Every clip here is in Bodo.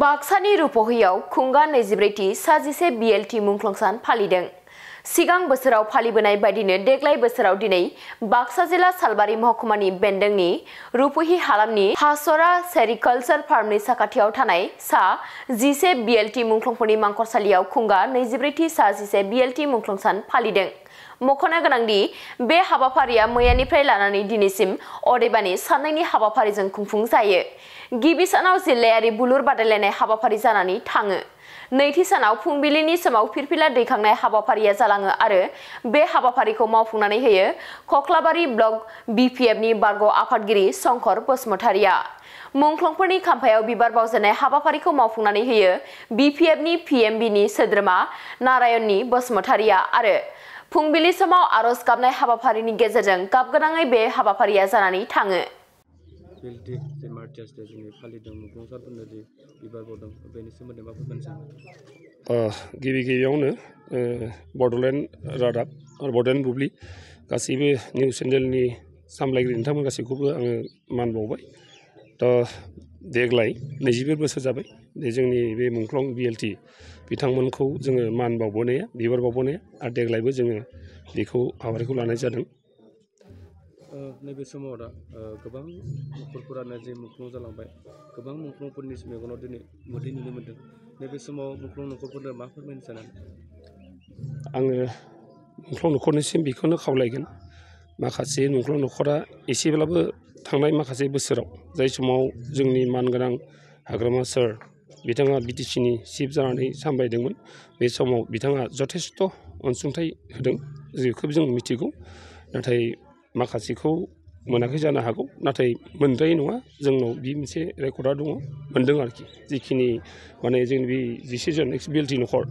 बाक्सानि रुपहियाव खुंगा 24थि साजिसे BLT मुंख्लंसान फालिदों। सिगां बोसोराव फालिबोनाय बायदिनो देग्लाय बोसोराव दिनै बाक्सा जिल्ला सालबारि महकुमानि बेन्दोंनि रुपहि हालामनि हासरा सेरिकालचार फार्मनि साखाथियाव थानाय सा 10 BLT मुंख्लंफोरनि मांखरसालियाव खुंगा 24थि साजिसे BLT मुंख्लंसान फालिदों। मख'नो गोनांदि बे हाबाफारिया मैयानिफ्राय लानानै दिनैसिम अदेबानि साननैनि हाबाफारिजों खुंफुं जायो। गिबि सानाव जिल्लायारि बुलुर बादायलायनाय हाबाफारि जानानै थाङो। नैथि सानाव फुंबिलिनि समाव फिरफिला दैखांनाय हाबाफारिया जालाङो आरो बे हाबाफारिखौ मावफुंनानै होयो खख्लाबारि ब्लक BPFनि बारग' आफादगिरि शंकर बसुमतारिया। मुंख्लंफोरनि खाम्फायाव बिबार बावजेननाय हाबाफारिखौ मावफुंनानै होयो BPFनि PMBनि सोद्रोमा नारायणनि बसुमतारिया आरो फुंबिलि समाव आरज गाबनाय हाबाफारिनि गेजेरजों गाबगोनाङै बे हाबाफारिया जानानै थाङो। BLT जे मार्च जास्टे जोंनि फालिदों मुंख्लंसारफोरनो जे बिबार बावदों बेनि सोमोन्दै माबाफोर मोनसे गिबियावनो बड'लेण्ड रादाब आरो बड'लेण्ड बुब्लि गासैबो निउस चेनेलनि सामलायगिरि नोंथांमोन गासैखौबो आङो मान बावबाय। देग्लाय 24 बोसोर जाबाय जोंनि बे मुंख्लं BLT बिथांमोनखौ जोङो मान बावबोनाया बिबार बावबोनाया आरो देग्लायबो जोङो बेखौ हाबाफारिखौ लानाय जादों। नैबे समाव दा गोबां न'खरफोरानो जे मुंख्लं जालांबाय, गोबां मुंख्लंफोरनि मेगनाव दिनै मोदै नुनो मोन्दों। नैबे समाव मुंख्लं न'खरफोरनो मा फोरमायनो सानो? आङो मुंख्लं न'खरनिसिम बेखौनो खावलायगोन, माखासे मुंख्लं न'खरा एसेब्लाबो थांनाय माखासे बोसोराव जाय समाव जोंनि मानगोनां हाग्रामा सार बिथाङा BTCनि चिफ जानानै सामलायदोंमोन, बे समाव बिथाङा जथेस्थ' अनसुंथाइ होदों, बेखौ जों मिथिगौ। नाथाय माखासेखौ मोनाखै जानो हागौ, नाथाय मोनद्रायै नङा, जोंनाव बे मोनसे रेकर्डआ दङ, मोन्दों आरोखि। जिखिनि माने जोंनि बे 10 जन BLT न'खर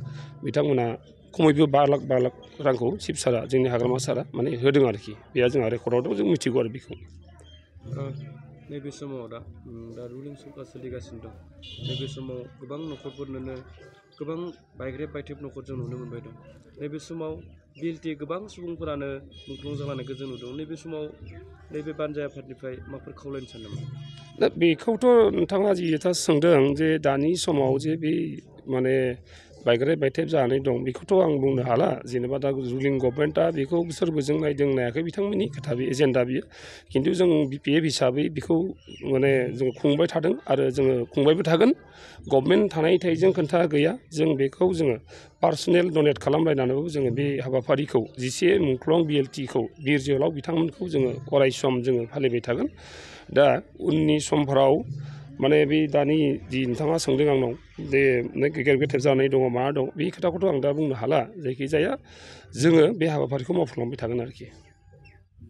बिथांमोना खमैबो 5 लाख रांखौ चिफ सारा जोंनि हाग्रामा सारा माने होदों आरोखि। बेया जोंहा रेकर्डआव दं, जों मिथिगौ आरो बेखौ। नैबे समाव दा रुलिं सरकार सोलिगासिनो दं। नैबे समाव गोबां न'खरफोरनोनो गोबां बायग्रेब बायथेब न'खर जों नुनो मोनबाय दं। नैबे समाव BLT गोबां सुबुंफोरानो मुंख्लं जालांनायखौ जों नुदों। नैबे समाव नैबे बानजाय आफादनिफ्राय माफोर खावलायनो सानदों? दा बेखौथ' नोंथाङा जि खोथा सोंदों जे दानि समाव जे बे माने बायग्रेब बायथेब जानानै दं, बेखौथ' आं बुंनो हाला। जेनेबा दा रुलिं गभर्नमेन्टआ बेखौ सोरबोजों नायदों नायाखै बिथांमोननि खोथा, बे एजेन्डा बियो। खिन्थु जों BPF हिसाबै बेखौ माने जों खुंबाय थादों आरो जोङो खुंबायबो थागोन। गभर्नमेन्ट थानायजों खोथा गैया, जों बेखौ जोङो पार्सनेल डनेट खालामलायनानैबो जोङो बे हाबाफारिखौ 10 मुंख्लं BLTखौ बिर जोहोलाव बिथांमोनखौ जोङो अरायसम जोङो फालिबाय थागोन। दा उननि समफोराव माने बे दानि जि नोंथाङा सोंदों आंनाव जे गेजेर गेथेर जानाय दङ मा दं, बे खोथाखौथ' आं दा बुंनो हाला। जायखिजाया जोङो बे हाबाफारिखौ मावफुंलांबाय थागोन आरोखि।